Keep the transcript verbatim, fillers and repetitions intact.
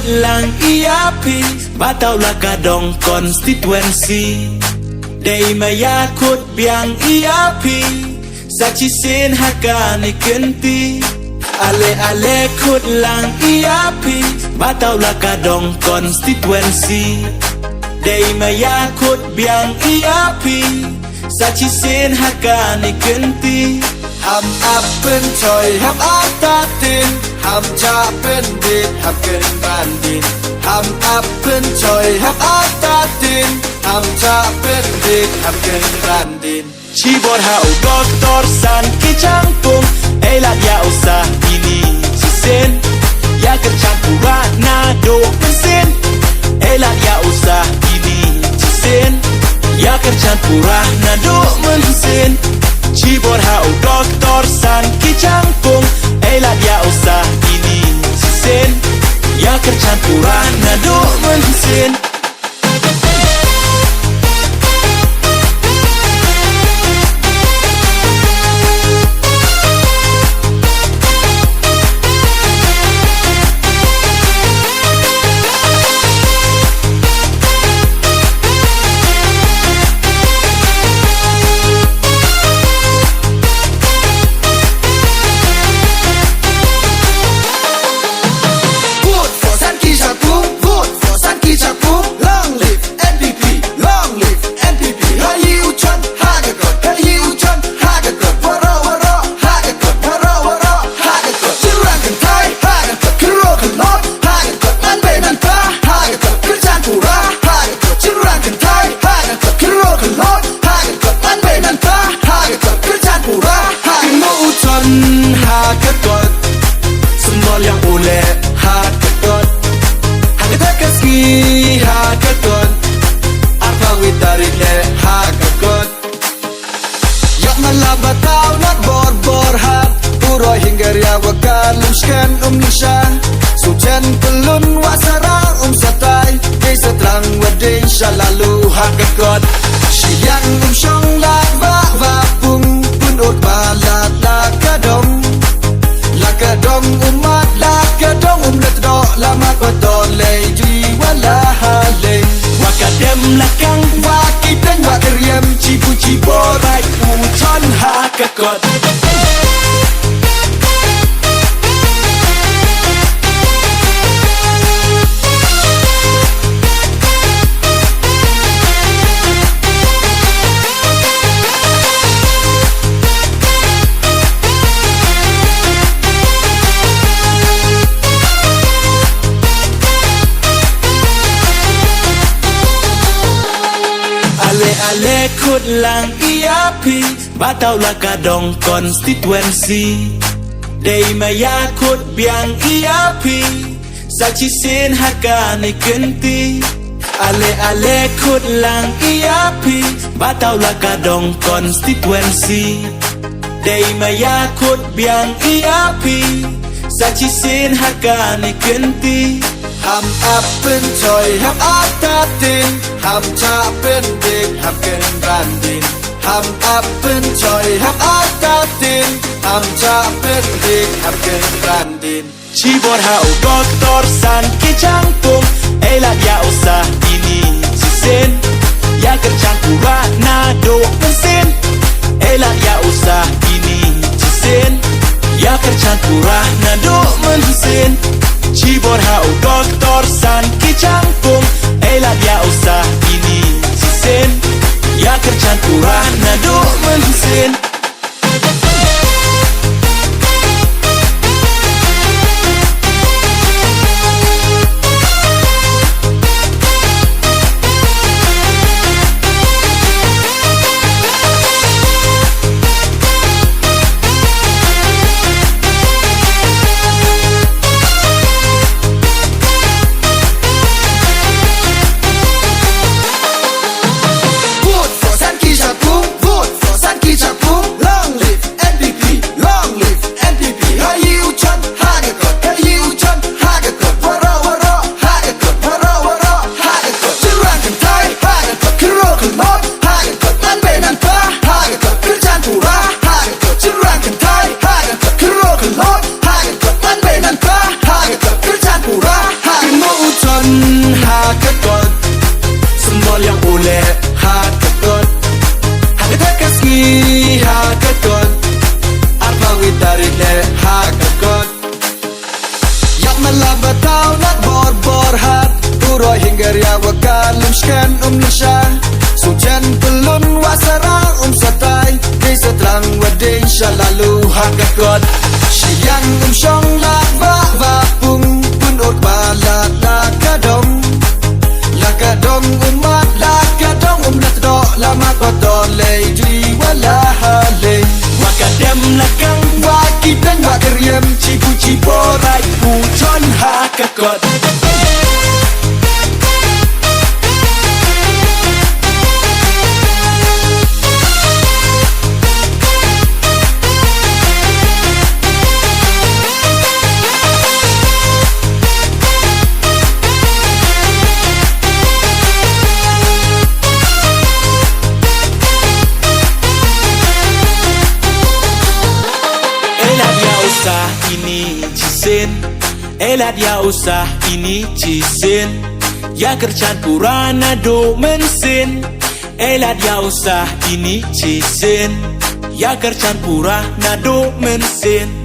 Lang i ya phi, ba taw la ka dong constituency. Dei ma ya khut biang i ya phi, sa chisien ha kani kynti. Ale ale khut lang i ya phi, ba taw la ka dong constituency. Dei ma ya khut biang i ya phi, sa chisien ha kani kynti. Ham ap pynchoi, ham ap tatin, ham cha pyndik, ham kynran din. Ham ap pynchoi, ham ap tatin, ham cha pyndik, ham kynran din. Chibor ha u doktor San ki changtung, ei lad ya u sa ini chisien. Ya kyrchan pura na do mynsien, ei lad ya u sa ini chisien. Ya kyrchan pura na do mynsien. Chibor ha u doktor San ki changtung, ei lad ya u sa ini chisien. Ya kyrchan pura na do mynsien. Vote for Sanki Chakung, vote for Sanki Chakung. Long live N P P, long live N P P. Ha i u chon ha ka kot, ha i u chon ha ka kot. Waroh, waroh, ha ka kot, waroh, waroh, ha ka kot. Chynrang kynthai ha ka kot, kyrwoh kyrlot ha ka kot. Ngan bei ngan pa ha ka kot, kyrchan pura ha ka kot. Chynrang kynthai ha ka kot, kyrwoh kyrlot ha ka kot. Ngan bei ngan pa ha ka kot, kyrchan pura ha ka kot. Kynnoh u chon ha ka kot, symbol yang u leh ha ka kot. Ha ka kot ka sngi ha ka kot, arphaw wi tarik leh ha ka kot. Yak man la bataw not bor bor hat, u roi hinger ya wa ka lum skem um nisha. Su chen pelun wa sara um satai, dei sa trang wa dei sha lalu ha ka kot. Shi yang um shong la wa wa pung, pun ot ba la la ka dong. La ka dong um mat, la ka dong um da tdok, la mat wa to lei ji wa la ha lei. Wa ka dem la kang, wa ki teng wa ka riem, chi bu chi bor, bai u chon ha ka kot. Ale ale khut lang i ya phi, ba taw la ka dong constituency. Dei ma ya khut biang i ya phi, sa chisien ha kani kynti. Ale ale khut lang i ya phi, ba taw la ka dong constituency. Dei ma ya khut biang i ya phi, sa chisien ha kani kynti. Ham ap pynchoi, ham ap tatin, ham cha pyndik, ham kynran din. Ham ap pynchoi, ham ap tatin, ham cha pyndik, ham kynran din. Chibor ha u doktor San ki changtung, ei lad ya u sa ini chisien. Ya kyrchan pura na do mynsien, ei lad ya u sa ini chisien. Ya kyrchan pura na do mynsien. Chibor ha u doktor San ki changtung, ei lad ya u sa ini chisien. Ya kyrchan pura na do mynsien. Khan um lasha, su chen pelun wa sara um satai, dei sa trang wa dei sha lalu ha ka kot. Shiang um shong la wa wa pung, pun ot ba la la ka dong. La ka dong um mat, la ka dong um la tdo, la ma ko to lei dui wa la ha lei. Wa ka dem la kang, wa ki dang wa ka riem, chi bu chi bo rai, u chon ha ka kot. Ela dia usa ini chisien. Ela dia usa ini chisien. Ya kyrchan pura na do mensin. Ela dia usa ini chisien. Ya kyrchan pura na do mensin.